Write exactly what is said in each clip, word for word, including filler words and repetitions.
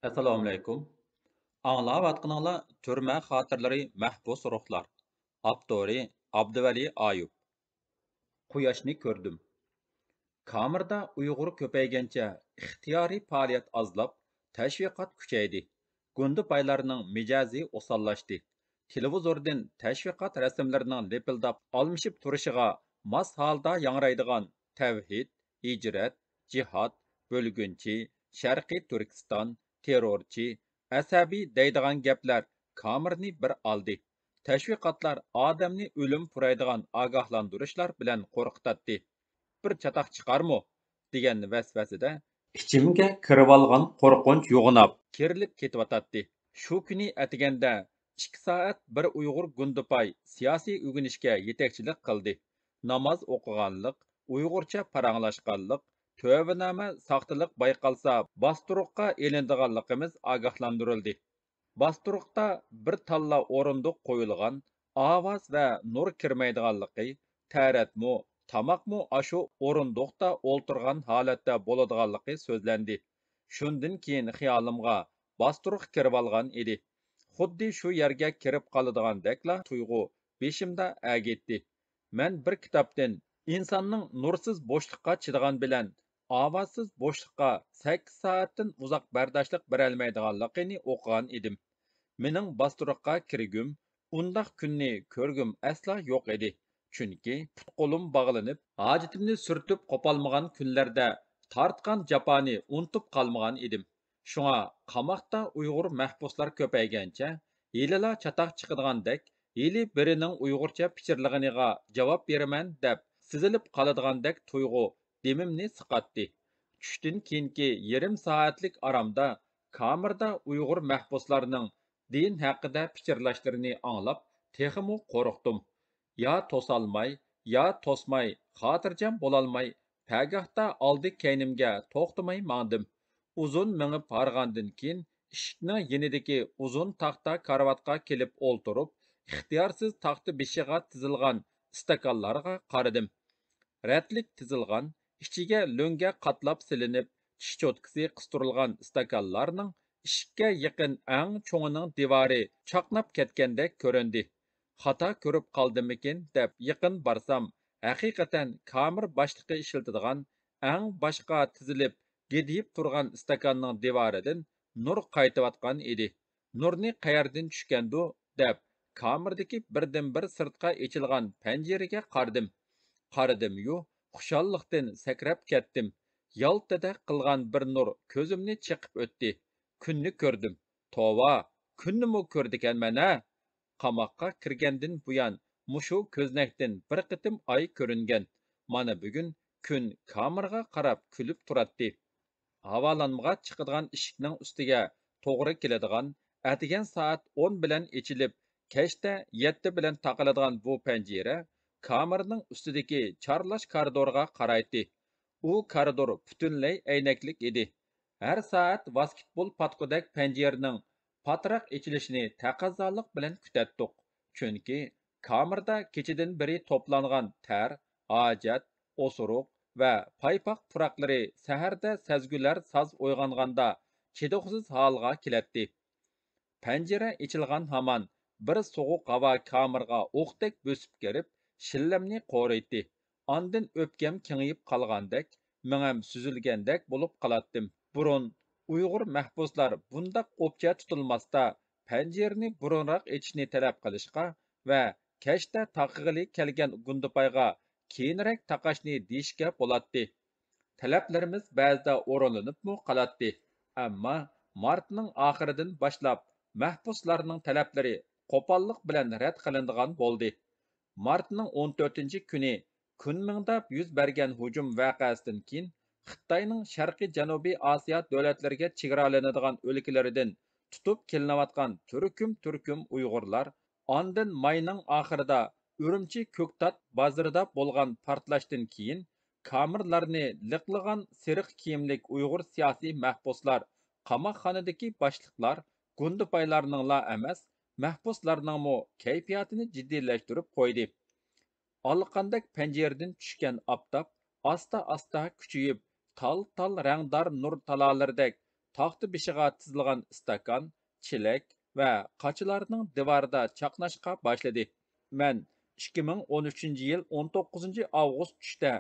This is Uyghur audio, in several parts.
ئەسسالامۇئەلەيكۇم. ئاڭلاۋاتقىنىڭلار تۈرمە خاتىرىلىرى، مەھبۇس روھلار. ئاپتورى ئابدۇۋەلى ئايۇپ. قۇياشنى كۆردۈم. كامېردا ئۇيغۇر كۆپەيگەنچە ئىختىيارىي پائالىيەت ئازلاپ، تەشۋىقات كۈچەيدى. گۇندىپايلارنىڭ مىجەزى ئوساللاشتى. تېلېۋىزوردىن تەشۋىقات رەسىملىرىنىڭ لىپىلداپ ئالمىشىپ تۇرۇشىغا ماس ھالدا ياڭرايدىغان تەۋھىد، ھىجرەت، جىھاد، بۆلگۈنچى، شەرقىي تۈركىستان، تېررورچى، ئەسەبىي دەيدىغان گەپلەر كامېرنى بىر ئالدى. تەشۋىقاتلار ئادەمنى ئۆلۈم پۇرايدىغان ئاگاھلاندۇرۇشلار بىلەن قورقۇتاتتى. بىر چاتاق چىقارمۇ؟ دېگەن ۋەسۋەسىدە ئىچىمگە كىرىۋالغان قورقۇنچ يوغىناپ، كېرىلىپ كېتىۋاتاتتى. شۇ كۈنى ئەتىگەندە ئىككى سائەت بىر ئۇيغۇر گۇندىپاي سىياسىي ئۆگىنىشكە يېتەكچىلىك قىلدى. ناماز ئوقۇغانلىق، ئۇيغۇرچە پاراڭلاشقانلىق، تۆۋەنامە ساختىلىق بايقالسا، باستۇرۇققا ئېلىنىدىغانلىقىمىز ئاگاھلاندۇرۇلدى. باستۇرۇقتا بىر تاللا ئورۇندۇق قويۇلغان، ئاۋاز ۋە نۇر كىرمەيدىغانلىقى، تەرەتمۇ، تاماقمۇ ئاشۇ ئورۇندۇقتا ئولتۇرغان ھالەتتە بولىدىغانلىقى سۆزلەندى. شۇندىن كېيىن خىيالىمغا باستۇرۇق كىرىۋالغان ئىدى. خۇددى شۇ يەرگە كىرىپ قالىدىغاندەكلا تۇيغۇ بېشىمدا ئەگىيتتى. مەن بىر كىتابتىن ئىنساننىڭ نۇرسىز بوشلۇققا چىدىغان بىلەن ئاۋازسىز بوشلۇققا سەككىز سائەتتىن ئۇزاق بەرداشلىق بېرەلمەيدىغانلىقىنى ئوقۇغان ئىدىم. مېنىڭ باستۇرۇققا كىرگۈم، ئۇنداق كۈننى كۆرگۈم ئەسلا يوق ئىدى. چۈنكى پۇت-قولۇم باغلىنىپ، ھاجىتىمنى سۈرتۈپ قوپالمىغان كۈنلەردە تارتقان جاپانى ئۇنتۇپ قالمىغان ئىدىم. شۇڭا قاماقتا ئۇيغۇر مەھبۇسلار كۆپەيگەنچە، ھېلىلا چاتاق چىقىدىغاندەك، ھېلى بىرىنىڭ ئۇيغۇرچە پىچىرلىغىنىغا جاۋاب بېرىمەن دەپ سېزىلىپ قالىدىغاندەك تۇيغۇ دېمىمنى سىقاتتى. چۈشتىن كېيىنكى يېرىم سائەتلىك ئارامدا كامېردا ئۇيغۇر مەھبۇسلارنىڭ دىن ھەققىدە پىچىرلاشلىرىنى ئاڭلاپ تېخىمۇ قورقتۇم. يا توسالماي، يا توسماي، خاتىرجەم بولالماي، پەگاھتا ئالدى كەينىمگە توختىماي ماڭدىم. ئۇزۇن مېڭىپ ھارغاندىن كېيىن، ئىشىكنىڭ يېنىدىكى ئۇزۇن تاختا كارىۋاتقا كېلىپ ئولتۇرۇپ، ئىختىيارسىز تاختا بېشىغا تىزىلغان ئىستاكانلارغا قارىدىم. رەتلىك تىزىلغان، ئىچىگە لۆڭگە قاتلاپ سېلىنىپ، چىش چوتكىسى قىستۇرۇلغان ئىستاكانلارنىڭ ئىشىككە يېقىن ئەڭ چوڭىنىڭ دىۋارى چاقناپ كەتكەندەك كۆرۈندى. خاتا كۆرۈپ قالدىممىكىن دەپ يېقىن بارسام، ھەقىقەتەن كامېر باشلىقى ئىشلىتىدىغان ئەڭ باشقا تىزىلىپ، گىدىيىپ تۇرغان ئىستاكاننىڭ دىۋارىدىن نۇر قايتىۋاتقان ئىدى. نۇرنى قەيەردىن چۈشكەندۇ دەپ، كامېردىكى بىردىنبىر سىرتقا ئېچىلغان پەنجىرىگە قارىدىم. قارىدىميۇ، خۇشاللىقتىن سەكرەپ كەتتىم. يالتىدەك قىلغان بىر نۇر كۆزۈمنى چېقىپ ئۆتتى. كۈننى كۆردۈم. توۋا، كۈننىمۇ كۆردىكەنمەن ھە! قاماققا كىرگەندىن بۇيان مۇشۇ كۆزنەكتىن بىر قېتىم ئاي كۆرۈنگەن. مانا بۈگۈن كۈن كامېرغا قاراپ كۈلۈپ تۇراتتى. ھاۋالانمىغا چىقىدىغان ئىشىكنىڭ ئۈستىگە توغرا كېلىدىغان، ئەتىگەن سائەت ئون بىلەن ئېچىلىپ، كەچتە يەتتە بىلەن تاقىلىدىغان بۇ پەنجىرە كامېرنىڭ ئۈستىدىكى چارلاش كارىدورغا قارايتتى. ئۇ كارىدور پۈتۈنلەي ئەينەكلىك ئىدى. ھەر سائەت ۋاسكېتبول پاتقۇدەك پەنجىرىنىڭ پاتراق ئېچىلىشىنى تەقەززالىق بىلەن كۈتەتتۇق. چۈنكى كامېردا كېچىدىن بېرى توپلانغان تەر، ھاجەت، ئوسۇرۇق ۋە پايپاق پۇراقلىرى سەھەردە سەزگۈلەر ساز ئويغانغاندا چىدىغۇسىز ھالغا كېلەتتى. پەنجىرە ئېچىلغان ھامان بىر سوغۇق ھاۋا كامېرغا ئوقتەك بۆسۈپ كىرىپ، شىللەمنى قورۇيتتى. ئاندىن ئۆپكەم كېڭىيىپ قالغاندەك، مېڭەم سۈزۈلگەندەك بولۇپ قالاتتىم. بۇرۇن ئۇيغۇر مەھبۇسلار بۇنداق ئوپچە تۇتۇلماستا، پەنجىرىنى بۇرۇنراق ئېچىشنى تەلەپ قىلىشقا ۋە كەچتە تاقىغىلى كەلگەن گۇندىپايغا كېيىنرەك تاقاشنى دېيىشكە بولاتتى. تەلەپلىرىمىز بەزىدە ئورۇنلىنىپمۇ قالاتتى. ئەمما مارتنىڭ ئاخىرىدىن باشلاپ مەھبۇسلارنىڭ تەلەپلىرى قوپاللىق بىلەن رەت قىلىنىدىغان بولدى. مارتنىڭ ئون تۆتىنچى كۈنى كۈنمىڭدا يۈز بەرگەن ھۇجۇم ۋەقەسىدىن كېيىن، خىتاينىڭ شەرقىي جەنۇبىي ئاسىيا دۆلەتلىرىگە چېگرالىنىدىغان ئۆلكىلىرىدىن تۇتۇپ كېلىنىۋاتقان تۈركۈم-تۈركۈم ئۇيغۇرلار، ئاندىن ماينىڭ ئاخىرىدا ئۈرۈمچى كۆكتات بازىرىدا بولغان پارتلاشتىن كېيىن، كامېرلارنى لىقلىغان سېرىق كىيىملىك ئۇيغۇر سىياسىي مەھبۇسلار، قاماقخانىدىكى باشلىقلار، گۇندىپايلارنىڭلا ئەمەس، مەھبۇسلارنىڭمۇ كەيپىياتىنى جىددىيلەشتۈرۈپ قويدى. ئاللىقاندەك پەنجىرىدىن چۈشكەن ئاپتاپ ئاستا-ئاستا كۈچىيىپ، تال-تال رەڭدار نۇر تالالىرىدەك تاختا بېشىغا تىزىلغان ئىستاكان، چېلەك ۋە قاچىلارنىڭ دىۋارىدا چاقناشقا باشلىدى. مەن ئىككى مىڭ ئون ئۈچىنچى يىل ئون توققۇزىنچى ئاۋغۇست چۈشتە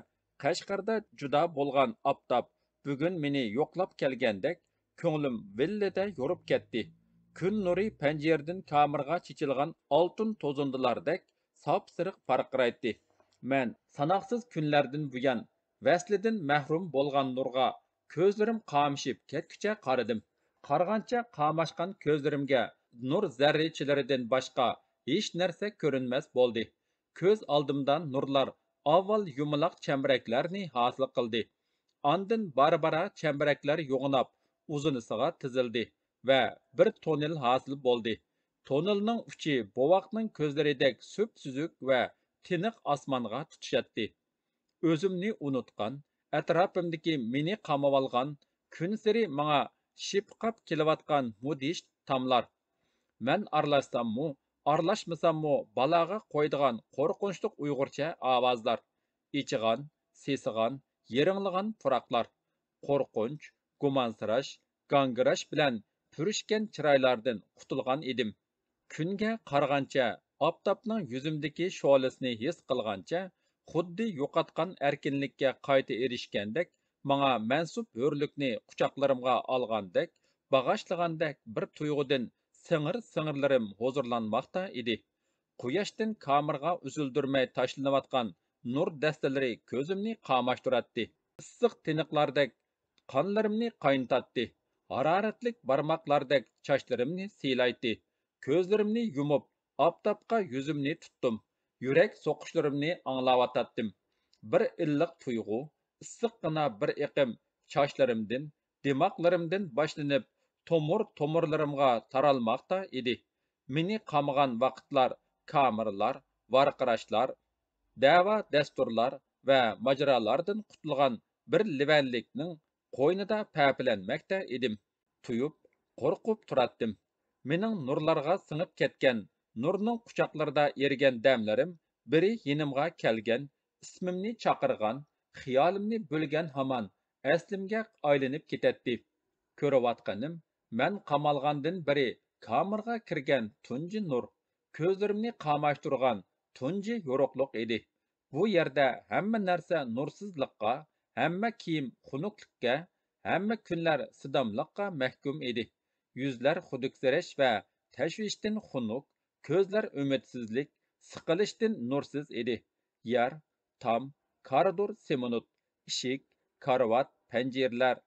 قەشقەردە جۇدا بولغان ئاپتاپ بۈگۈن مېنى يوقلاپ كەلگەندەك، كۆڭلۈم ۋىللىدە يورۇپ كەتتى. كۈن نۇرى پەنجىرىدىن كامېرغا چېچىلغان ئالتۇن توزۇندىلاردەك ساپسېرىق پارقىرايتتى. مەن ساناقسىز كۈنلەردىن بۇيان ۋەسلىدىن مەھرۇم بولغان نۇرغا كۆزلىرىم قامىشىپ كەتكۈچە قارىدىم. قارىغانچە قاماشقان كۆزلىرىمگە نۇر زەررىچىلىرىدىن باشقا ھېچ نەرسە كۆرۈنمەس بولدى. كۆز ئالدىمدا نۇرلار ئاۋۋال يۇمىلاق چەمبىرەكلەرنى ھاسىل قىلدى. ئاندىن بارا-بارا چەمبىرەكلەر يوغىناپ، ئۇزۇنىسىغا تىزىلدى ۋە بىر توننېل ھاسىل بولدى. توننېلنىڭ ئۇچى بوۋاقنىڭ كۆزلىرىدەك سۈپسۈزۈك ۋە تىنىق ئاسمانغا تۇتىشاتتى. ئۆزۈمنى ئۇنۇتقان، ئەتراپىمدىكى مېنى قامىۋالغان، كۈنسېرى ماڭا شىپقاپ كېلىۋاتقان مۇدھىش تاملار. مەن ئارىلاشساممۇ، ئارىلاشمىساممۇ بالاغا قويىدىغان قورقۇنچلۇق ئۇيغۇرچە ئاۋازلار. ئېچىغان، سېسىغان، يىرىڭلىغان پۇراقلار. قورقۇنچ، گۇمانسىراش، گاڭگىراش بىلەن پۈرۈشكەن چىرايلاردىن قۇتۇلغان ئىدىم. كۈنگە قارىغانچە، ئاپتاپنىڭ يۈزۈمدىكى شولىسىنى ھېس قىلغانچە، خۇددى يوقاتقان ئەركىنلىككە قايتا ئېرىشكەندەك، ماڭا مەنسۇپ ھۆرلۈكنى قۇچاقلىرىمغا ئالغاندەك، باغاشلىغاندەك بىر تۇيغۇدىن سىڭىر-سىڭىرلىرىم ھۇزۇرلانماقتا ئىدى. قۇياشتىن كامېرغا ئۈزۈلدۈرمەي تاشلىنىۋاتقان نۇر دەستىلىرى كۆزۈمنى قاماشتۇراتتى. ئىسسىق تىنىقلاردەك قانلىرىمنى قاينىتاتتى. ھارارەتلىك بارماقلاردەك چاچلىرىمنى سىيلايتتى. كۆزلىرىمنى يۇمۇپ، ئاپتاپقا يۈزۈمنى تۇتتۇم. يۈرەك سوقۇشلىرىمنى ئاڭلاۋاتاتتىم. بىر ئىللىق تۇيغۇ، ئىسسىققىنا بىر ئېقىم چاچلىرىمدىن، دىماغلىرىمدىن باشلىنىپ، تومۇر-تومۇرلىرىمغا تارالماقتا ئىدى. مېنى قامىغان ۋاقىتلار، كامېرلار، ۋارقىراشلار، دەۋا-دەستۇرلار ۋە ماجىرالاردىن قۇتۇلغان بىر لىۋەنلىكنىڭ قوينىدا پەپىلەنمەكتە ئىدىم. تۇيۇپ، قورقۇپ تۇراتتىم. مېنىڭ نۇرلارغا سىڭىپ كەتكەن، نۇرنىڭ قۇچاقلىرىدا ئېرىگەن دەملىرىم بىرى يېنىمغا كەلگەن، ئىسمىمنى چاقىرغان، خىيالىمنى بۆلگەن ھامان ئەسلىمگە ئايلىنىپ كېتەتتى. كۆرۈۋاتقىنىم، مەن قامالغاندىن بېرى كامېرغا كىرگەن تۇنجى نۇر، كۆزلىرىمنى قاماشتۇرغان تۇنجى يورۇقلۇق ئىدى. بۇ يەردە ھەممە نەرسە نۇرسىزلىققا، ھەممە كىيىم خۇنۈكلۈككە، ھەممە كۈنلەر سىداملىققا مەھكۇم ئىدى. يۈزلەر خۇدۈكسىرەش ۋە تەشۋىشتىن خۇنۈك، كۆزلەر ئۈمىدسىزلىك، سىقىلىشتىن نۇرسىز ئىدى. يەر، تام، كارىدور سېمونت، ئىشىك، كارىۋات، پەنجىرىلەر،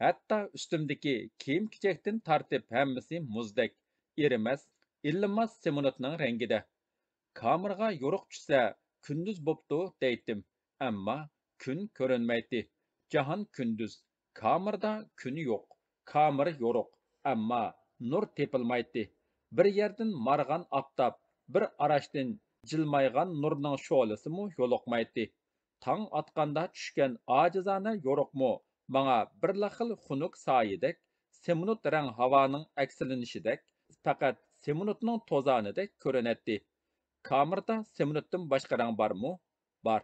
ھەتتا ئۈستۈمدىكى كىيىم-كېچەكتىن تارتىپ ھەممىسى مۇزدەك، ئېرىمەس، ئىللىماس سېمونتنىڭ رەڭگىدە. كامېرغا يورۇق چۈشسە، كۈندۈز بوپتۇ دەيتتىم. ئەمما كۈن كۆرۈنمەيتتى. جاھان كۈندۈز، كامېردا كۈن يوق، كامېر يورۇق، ئەمما نۇر تېپىلمايتتى. بىر يەردىن مارىغان ئاپتاپ، بىر ئاراشتىن جىلمايغان نۇرنىڭ شولىسىمۇ يولۇقمايتتى. تاڭ ئاتقاندا چۈشكەن ئاجىزانە يورۇقمۇ ماڭا بىرلا خىل خۇنۈك سايىدەك، سېمونت رەڭ ھاۋانىڭ ئەكسىلىنىشىدەك، پەقەت سېمونتنىڭ توزانىدەك كۆرۈنەتتى. كامېردا سېمونتتىن باشقا رەڭ بارمۇ؟ بار.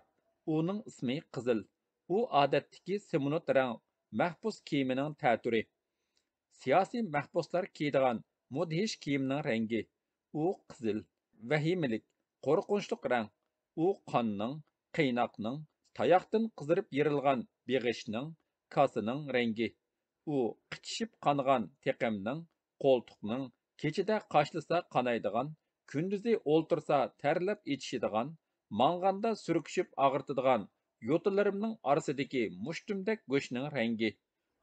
ئۇنىڭ ئىسمى قىزىل. ئۇ ئادەتتىكى سېمونت رەڭ مەھبۇس كىيىمىنىڭ تەتۈرى. سىياسىي مەھبۇسلار كىيىدىغان مۇدھىش كىيىمنىڭ رەڭگى. ئۇ قىزىل، ۋەھىمىلىك، قورقۇنچلۇق رەڭ. ئۇ قاننىڭ، قىيناقنىڭ، تاياقتىن قىزىرىپ يېرىلغان بېغىشنىڭ، كاسىنىڭ رەڭگى. ئۇ قىچىشىپ قانىغان تېقىمنىڭ، قولتۇقنىڭ، كېچىدە قاشلىسا قانايدىغان، كۈندۈزى ئولتۇرسا تەرلەپ ئېچىشىدىغان، ماڭغاندا سۈركىشىپ ئاغرىتىدىغان يوتىلىرىمنىڭ ئارىسىدىكى مۇشتۇمدەك گۆشنىڭ رەڭگى.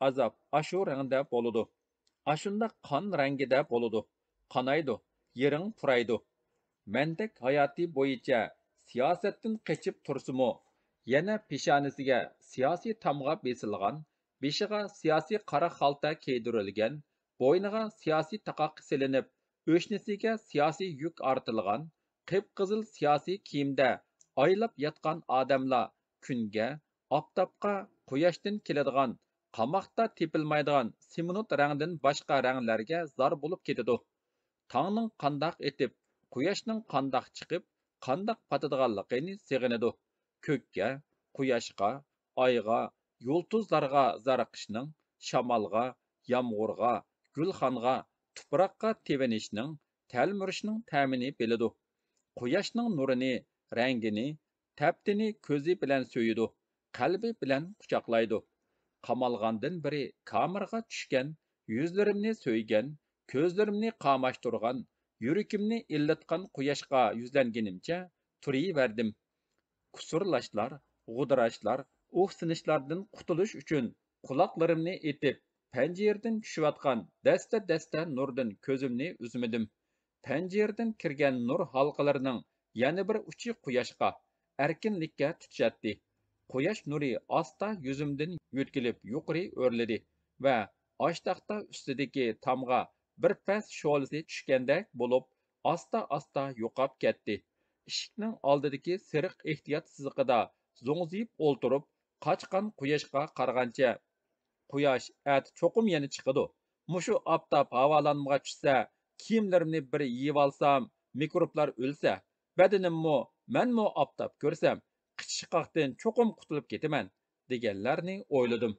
ئازاب ئاشۇ رەڭدە بولىدۇ. ئاشۇنداق قان رەڭگىدە بولىدۇ. قانايدۇ، يىرىڭ پۇرايدۇ. مەندەك ھاياتى بويىچە سىياسەتتىن قېچىپ تۇرسىمۇ، يەنە پېشانىسىگە سىياسىي تامغا بېسىلغان، بېشىغا سىياسىي قارا خالتا كىيدۈرۈلگەن، بوينىغا سىياسىي تاقاق سېلىنىپ، ئۆشنىسىگە سىياسىي يۈك ئارتىلغان، قىپقىزىل سىياسىي كىيىمدە ئايلاپ ياتقان ئادەملەر كۈنگە، ئاپتاپقا، قۇياشتىن كېلىدىغان، قاماقتا تېپىلمايدىغان سېمونت رەڭدىن باشقا رەڭلەرگە زار بولۇپ كېتىدۇ. تاڭنىڭ قانداق ئېتىپ، قۇياشنىڭ قانداق چىقىپ، قانداق پاتىدىغانلىقىنى سېغىنىدۇ. كۆككە، قۇياشقا، ئايغا، يۇلتۇزلارغا زارىقىشنىڭ، شامالغا، يامغۇرغا، گۈلخانغا، تۇپراققا تېۋىنىشنىڭ، تەلمۈرۈشنىڭ تەمىنى بىلىدۇ. قۇياشنىڭ نۇرىنى، رەڭگىنى، تەپتىنى كۆزى بىلەن سۆيىدۇ، قەلبى بىلەن قۇچاقلايدۇ. قامالغاندىن بېرى كامىرغا چۈشكەن، يۈزلىرىمنى سۆيگەن، كۆزلىرىمنى قاماشتۇرغان، يۈرىكىمنى ئىللىتقان قۇياشقا يۈزلەنگىنىمچە تۇرۇۋەردىم. قۇسۇرلاشلار، غۇدىراشلار، ئۇھسىنىشلاردىن قۇتۇلۇش ئۈچۈن قۇلاقلىرىمنى ئېتىپ، پەنجىرىدىن چۈشۈۋاتقان دەستە-دەستە نۇردىن كۆزۈمنى ئۈزمىدىم. پەنجىرىدىن كىرگەن نۇر ھالقىلىرىنىڭ يەنە بىر ئۇچى قۇياشقا، ئەركىنلىككە تۇتىشاتتى. قۇياش نۇرى ئاستا يۈزۈمدىن يۆتكىلىپ يۇقىرى ئۆرلىدى ۋە ئاشتاختا ئۈستىدىكى تامغا بىر پەس شولىسى چۈشكەندەك بولۇپ، ئاستا-ئاستا يوقاپ كەتتى. ئىشىكنىڭ ئالدىدىكى سېرىق ئېھتىيات سىزىقىدا زوڭزىيىپ ئولتۇرۇپ، قاچقان قۇياشقا قارىغانچە، قۇياش ئەتە چوقۇم يەنە چىقىدۇ. مۇشۇ ئاپتاپ ھاۋالانمىغا چۈشسە، كىيىملىرىمنى بىر يېيىۋالسام، مىكروبلار ئۆلسە، بەدىنىممۇ، مەنمۇ ئاپتاپ كۆرسەم، قىچىشقاقتىن چوقۇم قۇتۇلۇپ كېتىمەن، دېگەنلەرنى ئويلىدىم.